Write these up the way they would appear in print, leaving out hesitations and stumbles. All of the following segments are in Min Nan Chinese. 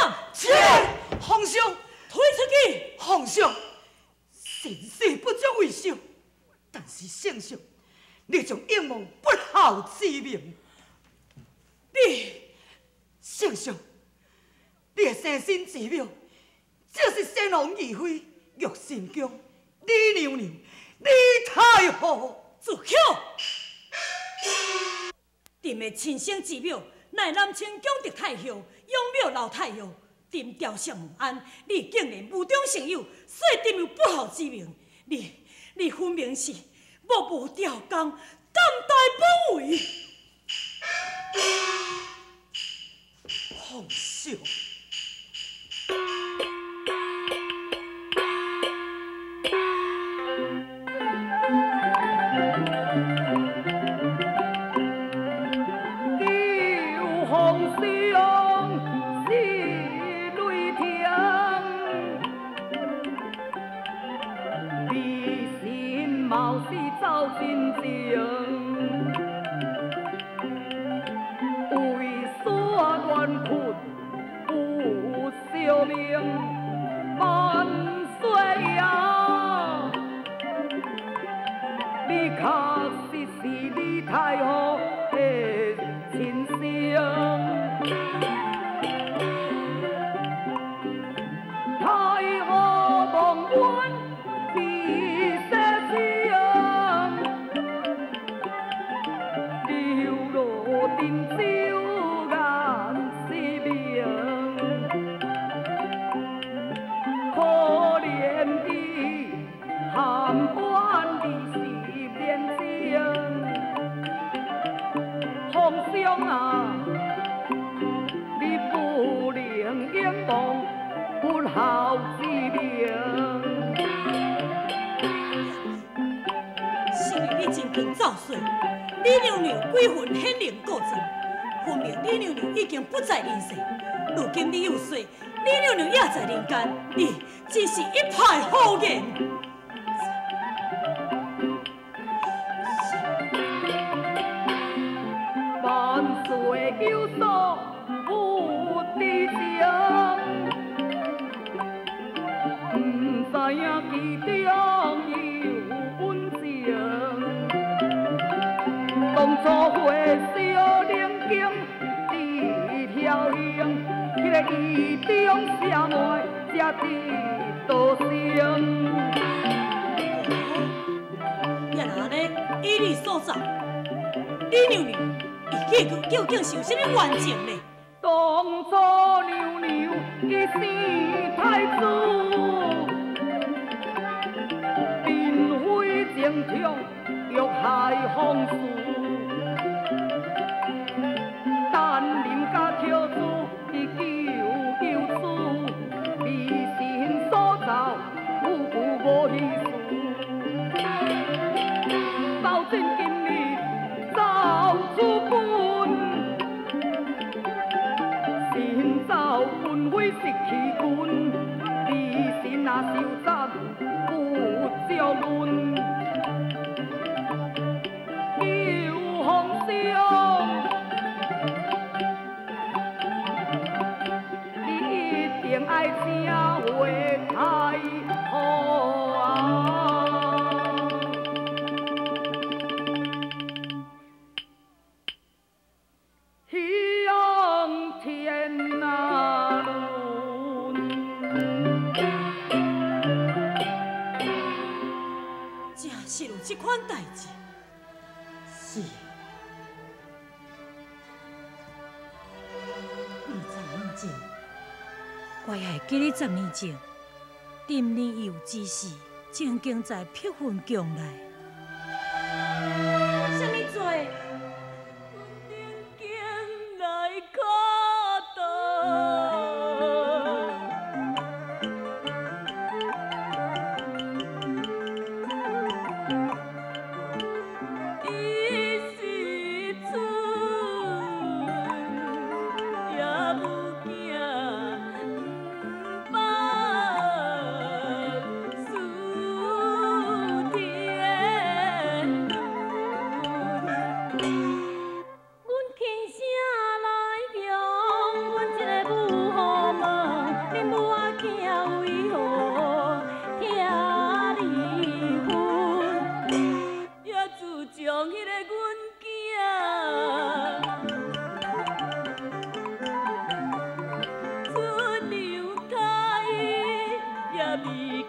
斩。是，皇上，推出去。皇上，臣世不足为首，但是圣上，你将永忘不孝之名。你，圣上，你的生身之母，正是先王义妃玉神宫李娘娘、李太后。住口！朕的亲生之母乃南清宫德太后、永庙老太后。朕朝相问安，你竟然无中生有，说朕有不孝之名。你分明是目无雕工，胆大妄为。皇上。李娘娘鬼魂显灵告状，分明李娘娘已经不在人世。如今你又说李娘娘也在人间，你真是一派胡言。万岁有所不知情，不知影其中有隐情。当初火烧灵经伫佻行，彼个意中写满才得道成。也若按呢，依你所讲，李娘娘伊究竟是有啥物冤情呢？当初娘娘伊生太子，嫔妃情长欲害皇嗣。无意思，到今今日走出本，身走本非失去军，离身啊受斩不照论，求皇上，你一定爱请回太后。这款代志，是20年前，我还会记得10年前，朕年幼之时，曾经在碧云宫内。啥物罪？天。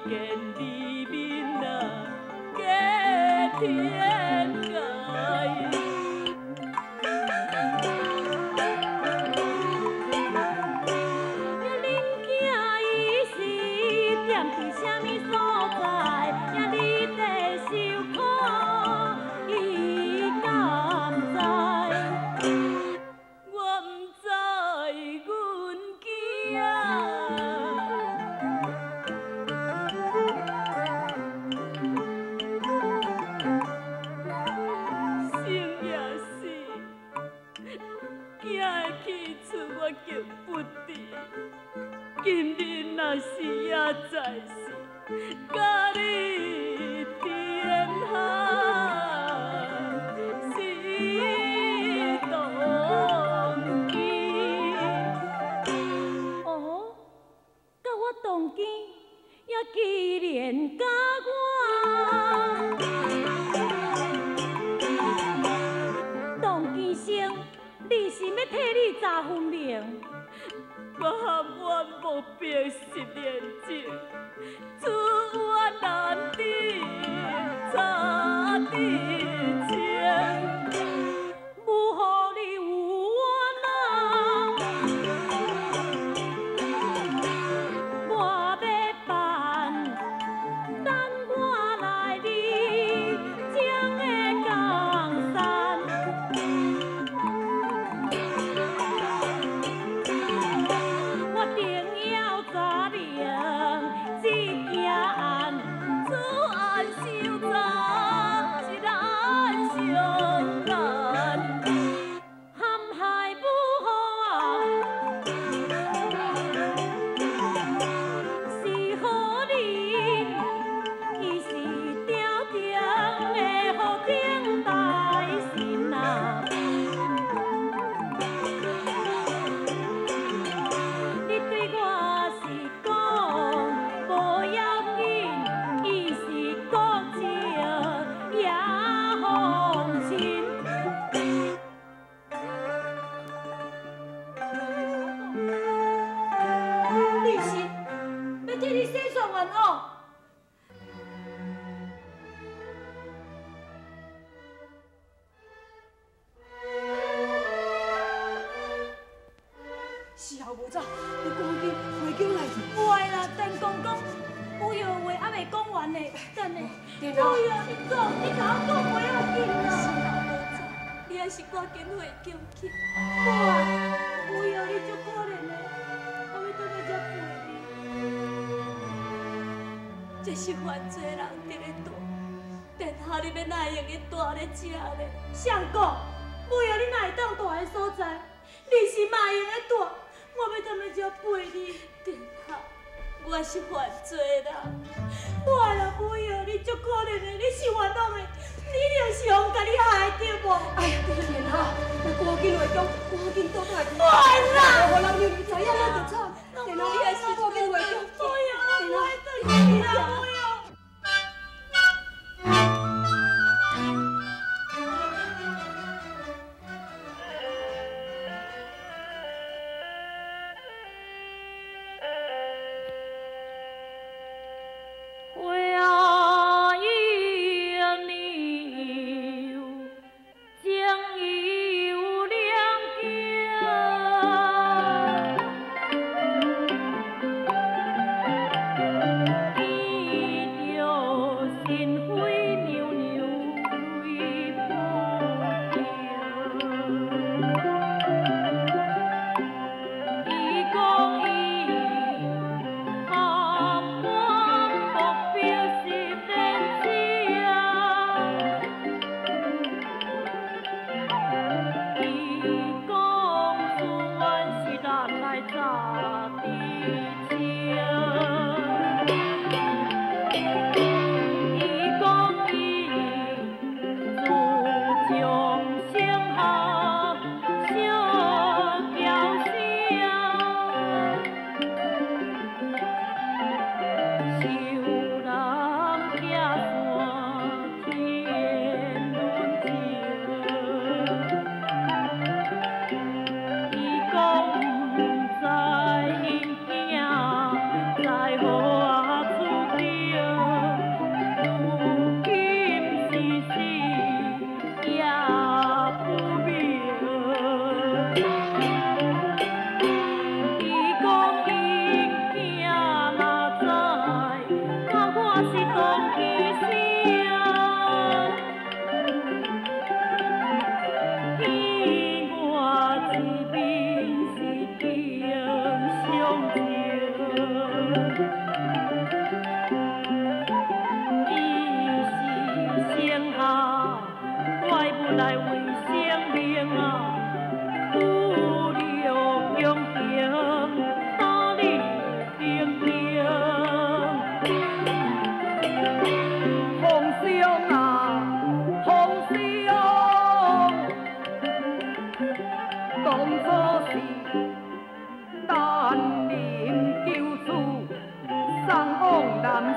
見你面啊，過天涯。呀，恁囝伊是踮伫啥物所在？呀，你在受苦，伊敢知？我毋知阮囝。生也死，囝的去处我更不知。今日若是犹在世，佮你天下是同居。哦，佮我同居，也既然佮我。董其生，你是欲替你查分明？我含冤无白十年情，此冤难得查得清。母予你有冤啊，我欲办，等我来你情的江山。我定要查明这件案，此案相查是难上难。陷害母后啊，是何人？伊是朝廷的好顶大臣啊！你对我是讲无要紧，伊是国情也风尘。你是欲替你洗刷冤枉？时候无早，你赶紧回宫来去。袂啦，陈公公，有药话犹未讲完呢，等下。殿有药你讲，你共我讲袂要紧啦。时候无早，你还是赶紧回宫去。无啊，有药你足可怜的，我欲转来遮陪你。这是犯罪人伫咧住，殿下你欲哪会用得蹛咧遮咧？谁讲？无药你哪会当蹛彼所在？你是嘛会用得蹛，我欲踮咧遮陪你。殿下，我是犯罪人。我啦，无药，你足可怜的，你是冤枉的，你一定是予人共你害的，对无？哎呀，殿下，你赶紧回宫，赶紧倒转来。袂啦！予人娘娘知影，咱就惨。殿下，你还是赶紧回宫。无药，我不爱转去啦，无药。花伊娘，情有两件。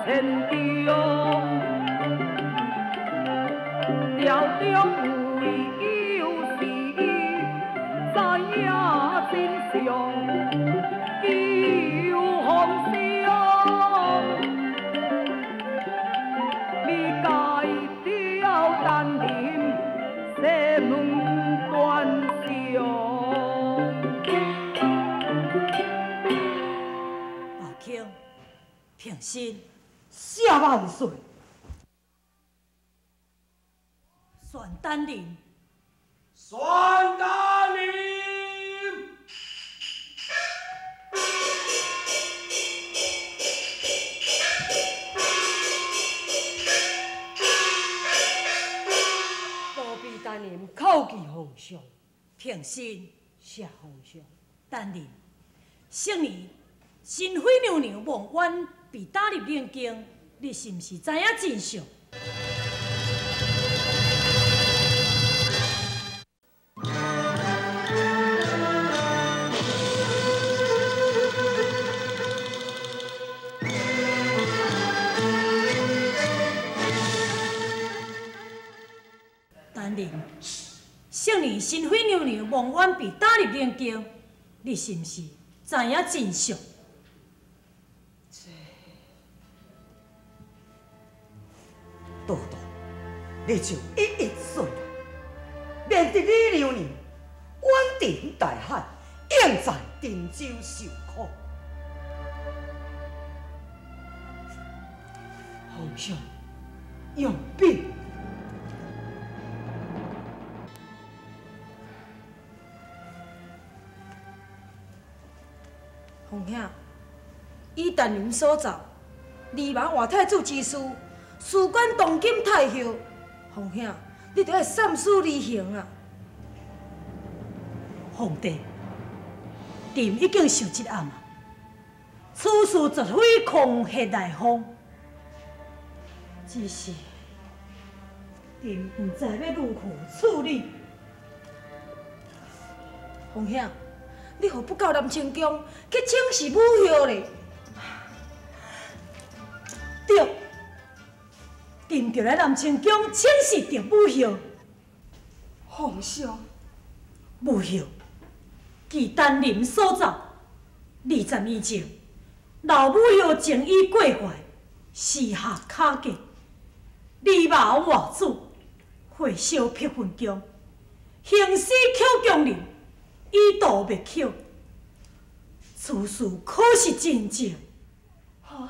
千中，朝中有有时知影真相，求皇上，你该调丹林西门端详。老卿，平身。谢万岁。选丹林，选丹林。奴婢丹林叩见皇上。平身。谢皇上。丹林，昔年新妃娘娘望冤被打入冷宫，你是毋是知影真相？丹林，昔年新妃娘娘望冤被打入冷宫，你是毋是知影真相？多多，你就一一说来，免得李娘娘冤沉大海，永在沉舟受苦。皇上，用笔。皇兄，以陈琳所奏，二王换太子之事，事关当今太后，皇兄，你著爱三思而行啊！皇帝，朕已经受这暗啊，此事绝非空穴来风，只是朕毋知欲如何处理。皇兄，你何不到南清宫去请示母后咧？对。朕就来南清宫请示著母后。皇上，母后，据丹林所奏，20年前，老母后情已过怀，私下卡结，李王外子火烧碧云宫，行尸口宫人，以图灭口。此事可是真正？哈，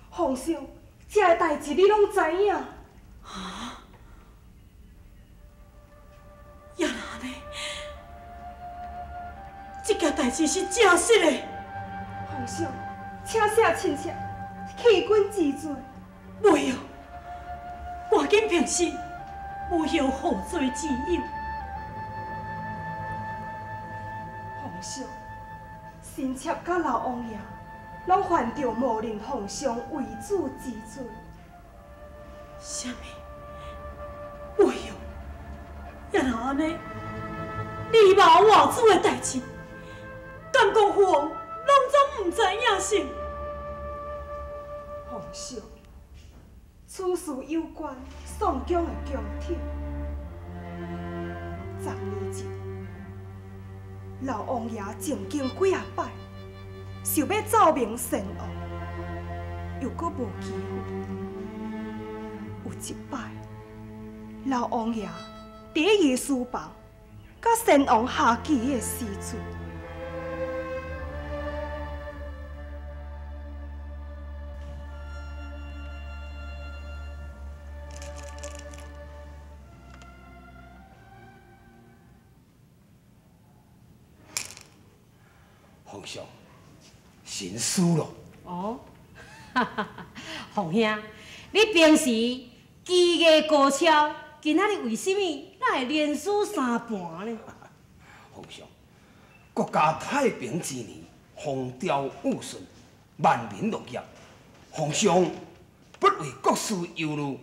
皇上。这个代志你拢知影？啊？也若按呢，这件代志是真实的。皇上，请写亲切，弃君治罪。袂用，赶紧平身，母后何罪之有？皇上，臣妾佮老王爷拢犯著冒认皇上为主之罪。啥物？哎哟，也若按呢，李王外子的代志，敢讲父王拢总毋知影性？皇上，此事有关宋江的宫体。10年前，老王爷正经几仔摆，想欲奏明先王，又阁无机会。有一摆，老王爷伫伊书房，佮先王下棋的时阵，皇上，神输咯。哦，哈哈，凤兄，你平时技艺高超，今仔日为什么哪会连输3盘呢？皇上，国家太平之年，风调雨顺，万民乐业。皇上不为国事忧虑，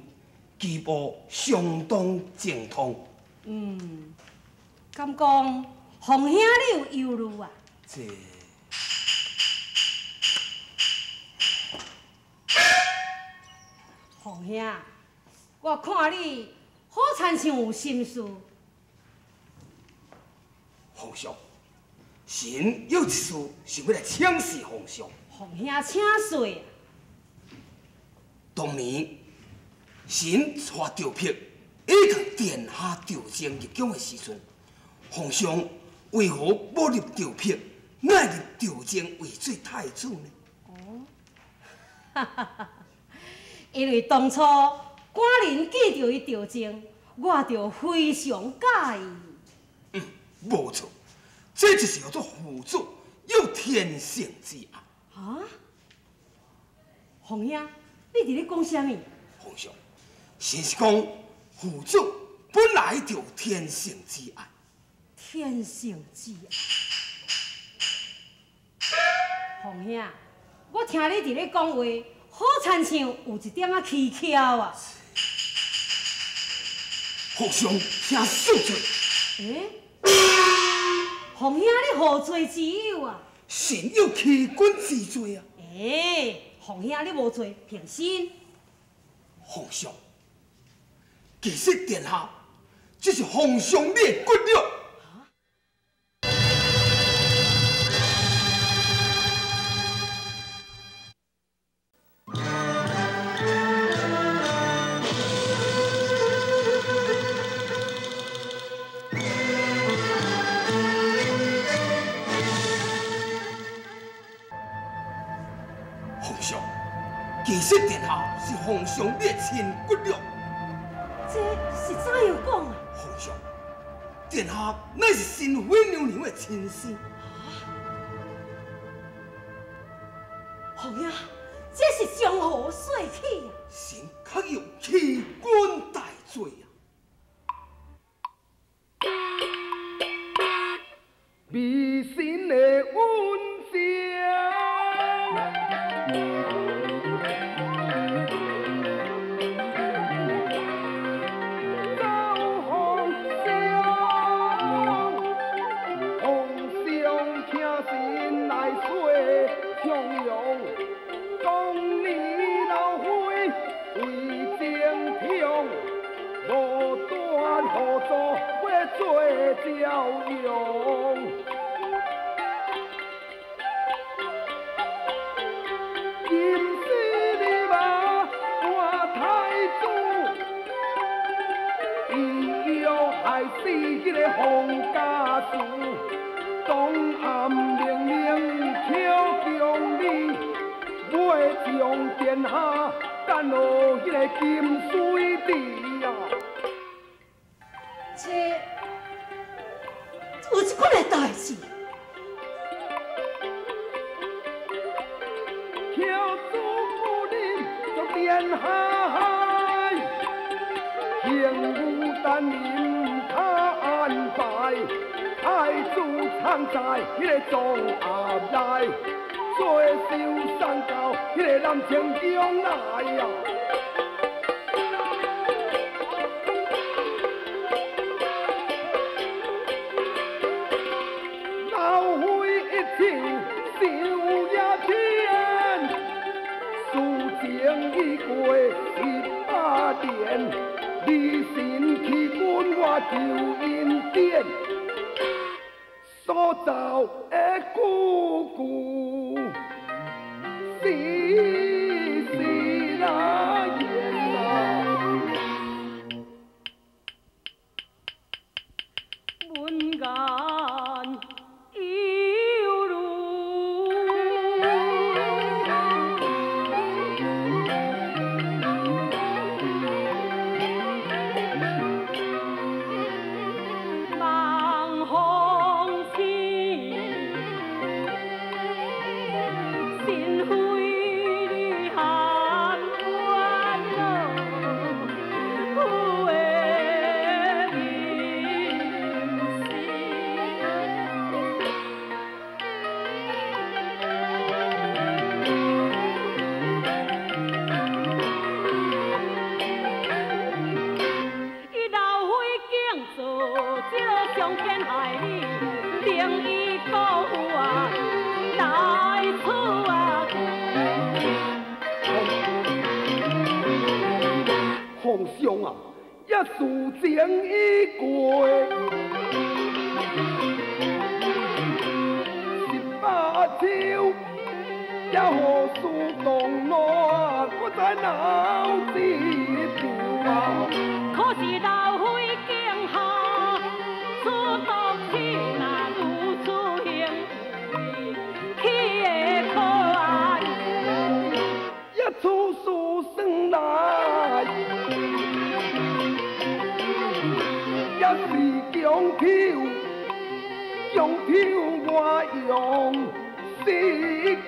棋步相当精通。嗯，敢讲凤兄你有忧虑啊？这。凤兄，我看你好亲像有心事。皇上，臣有一事想欲来请示皇上。凤兄，请说。当年臣带赵朴以及殿下赵祯入宫的时阵，皇上为何无立赵朴，乃立赵祯为做太子呢？哦，哈哈哈！因为当初寡人见著伊赵祯，我就非常佮意。嗯，无错，这就是叫做父子有天性之爱。啊？凤兄，你伫咧讲啥物？皇上，臣是讲父子本来就有天性之爱。天性之爱。凤兄，我听你伫咧讲话，好亲像有一点仔蹊跷啊！皇上，请恕罪。欸？凤兄，你何罪之有啊？臣有欺君之罪啊！欸，凤兄，你无罪，平身。皇上，其实殿下这是皇上你的骨肉。皇上，其实殿下是皇上你的亲骨肉。这是怎样讲啊？皇上，殿下乃是新妃娘娘的亲生。皇兄，这是江河说起啊！臣确有欺君大罪啊！迷信的温情。这有这款的代志？求主夫人做殿下，幸有丹林较安排，太子藏在彼个庄鸭内，做寿送到彼个南清宫来啊。求恩典，所造的句句是是那言啊。文言犹如。心扉。也事情已过，18秋，也何事动怒，搁再闹一场啊！可是老妃惊吓，出毒手若如此行为，岂会可安？一出事算来，也是强抽，强抽我用死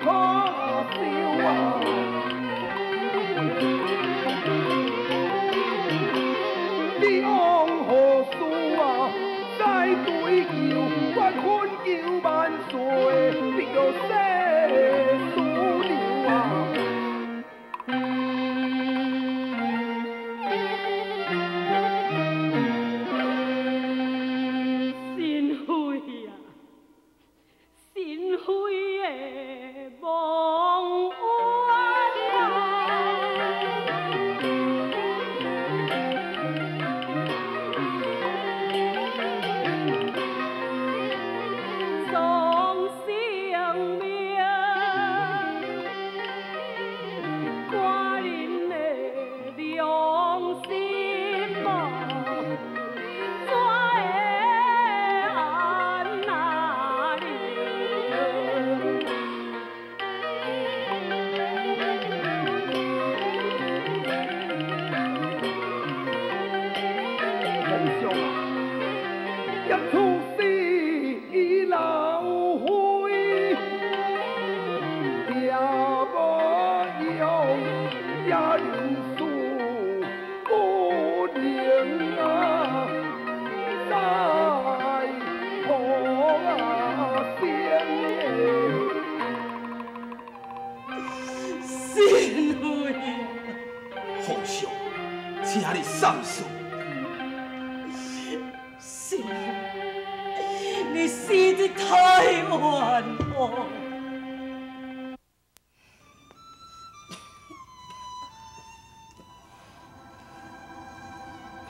可烧啊！你往何事啊？再追求，我恳求万岁，得到世事娘啊！心肺啊，心肺的梦冤啊！丧性命，看恁的良心无，怎会安那呢？皇上啊，一出世已老灰，也无用，也人事不能啊，再破啊生的。心肺啊！皇上，请你三思。心肺，你死得太冤枉。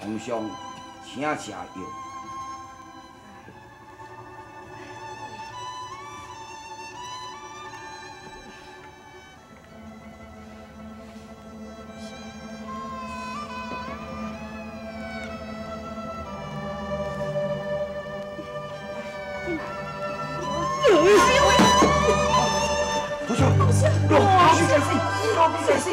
皇上，请食药。皇上，老夫先生，老夫先生。